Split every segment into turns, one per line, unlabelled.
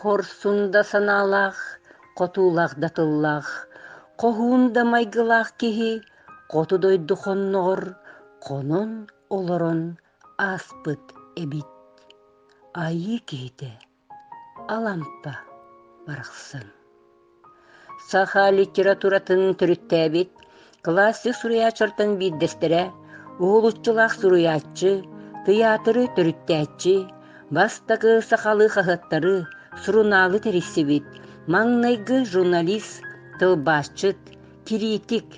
Хорсун да санаалаах, хотуулаах да тыллаах, хоһуун да майгылаах киһи хоту дойду хонноҕор хонон олорон ааспыт эбит. Айыы киһитэ Алампа барахсан. Саха литературатын төрүттээбит классик суруйааччылартан биирдэстэрэ, уһулуччулаах суруйааччы, тыйаатыры төрүттээччи, бастакы сахалыы хаһыаттары, сурунаалы тэрийсибит, маҥнайгы журналист, тылбаасчыт, кириитик,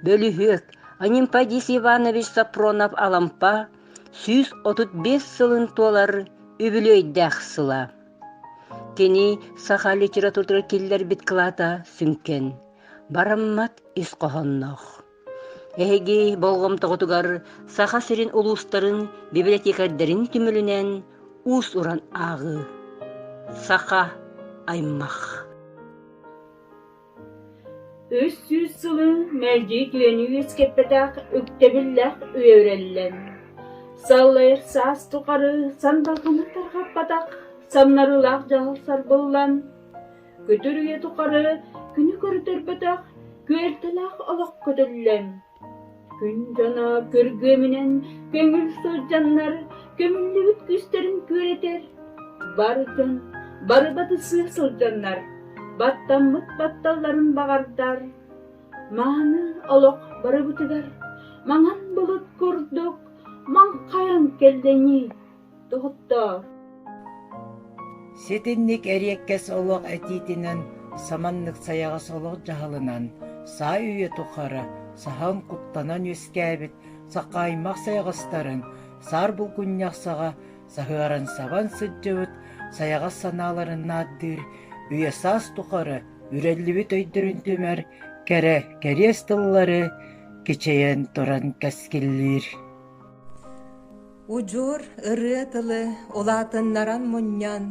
бөлүһүөк Анемподист Иванович Сопронов-Алампа 135 сылын туолар үбүлүөйдээх сыла. Кини саха литературатыгар киллэрбит кылаата сүҥкэн, бараммат ис хоһоонноох. Эһиги болҕомтоҕутугар Саха сирин улуустарын библиотекарьдарын түмүлүнэн уус-уран ааҕыы. Саха аймах.
300 сылы мэлдьи үтүөнү үөскэппэтэх үктэбиллээх үөрэллэн, саллайар саас тухары сандалгыны тарҕаппатах самнарыылаах дьаһал сарбыллан, көтөр үйэ тухары күнү көрдөрбөтөх күөртэлээх олох көтүллэн, күн дьоно күргүөмүнэн көҥүл сылдьаннар көмүллүбүт күүстэрин күөрэтэр, бар дьон бары батысыы сылдьаннар баттаммыт батталларын баҕардар, мааны олох барыбытыгар маҥан былыт курдук маҥхайан кэллэҥий, доҕоттоор.
Ситинник эриэккэс олох этиитинэн, саманнык сайаҕас олох дьаһалынан, саа үйэ тухары саһан куттанан үөскээбит сахааймах сайаҕастарын саар булгунньах саҕа саһыаран сабан сылдьыбыт сайаҕас санааларын наардыыр үйэ-саас тухары үрэллибит өйдөрүн түмэр кэрэ кэриэс тыллары кичэйэн туран кэскиллиир.
Удьуор ырыа тылы улаатыннаран мунньан,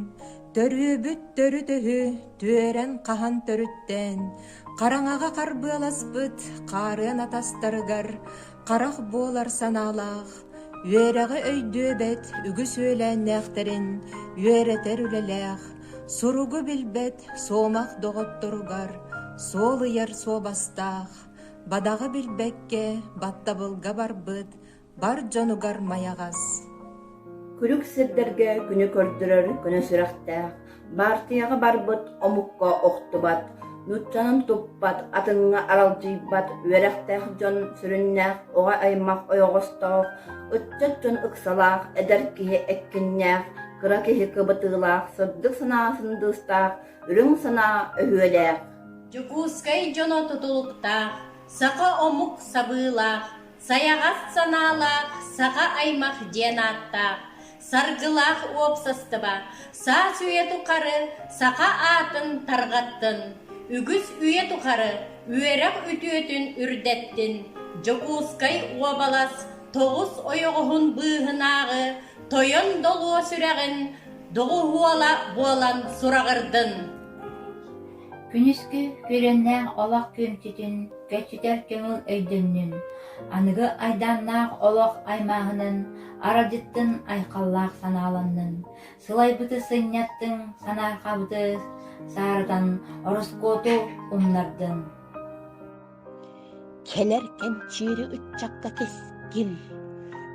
төрүөбүт төрүт өһү түөрэн-хаһан төрүттээн, хараҥаҕа харбыаласпыт хаарыан атастарыгар харах буолар санаалаах, үөрэҕи өйдүөбэт үгүс үөлээннээхтэрин үөрэтэр үлэлээх, суругу билбэт суомах доҕотторугар суол ыйар суобастаах, бадаҕы билбэккэ баттабылга барбыт бар дьонугар майаҕас.
Күлүк сирдэргэ күнү көрдөрөр көнө сүрэхтээх, баартыйаҕа барбыт омукка охтубат, нууччанан туппат, атыҥҥа аралдьыйбат үөрэхтээх дьон сүрүннээх оҕо аймах ойоҕостоох, ыччат дьон ыксалаах, эдэр киһи эккиннээх, кыра киһи кыбытыылаах, сырдык санаа сындыыстаах, үрүҥ санаа өһүөлээх.
Дьокуускай дьоно тутулуктаах, саха омук сабыылаах, Сайаҕас санаалаах саха аймах диэн ааттаах, саргылаах уопсастыба саас үйэ тухары саха аатын тарҕаттын, үгүс үйэ тухары үөрэх үтүөтүн үрдэттин, Дьокуускай уобалас тоҕус ойоҕоһун быыһынааҕы тойон долуо сүрэҕин доҕуһуола буолан сураҕырдын.
Күнүскү күөрэннээх олох күөмчүтүн көччүтэр көҥүл өйдөннүн, аныгы айдааннаах олох аймааһынын аралдьыттын айхаллаах санааланнын, сылайбыты сынньаттыҥ, санаарҕаабыты сааратан ороскуоту умнардын.
Кэлэр кэнчиэри ыччакка кэскил,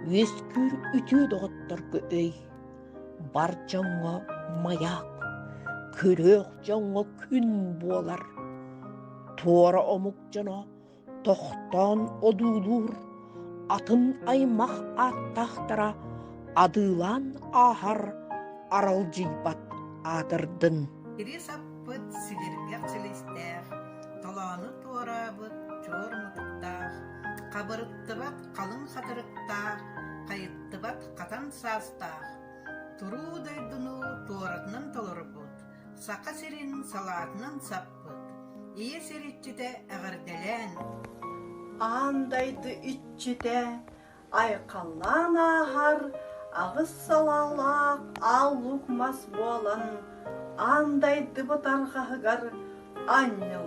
үөскүүр үтүө доҕотторго өй. Бар дьоҥҥо маяк, күрүөх дьоҥҥо күн буолар. Туора омук дьоно тохтоон одуулуур, атын аймах ааттаахтара адыылаан ааһар аралдьыйбат аатырдын.
Сири саппыт силиргэх силистээх, толоону туораабыт чуор мутуктаах, хабырыттыбат халыҥ хатырыктаах, хайыттыбат хатан саастаах, туруу дойдуну туоратынан толорбут, Саха сирин салаатынан саппыт, ийэ сир иччитэ эҕэрдэлээн
Аан дойду иччитэ айхаллаан ааһар аҕыс салаалаах аал луук мас буолан аан дойдубут арҕаһыгар анньыллар.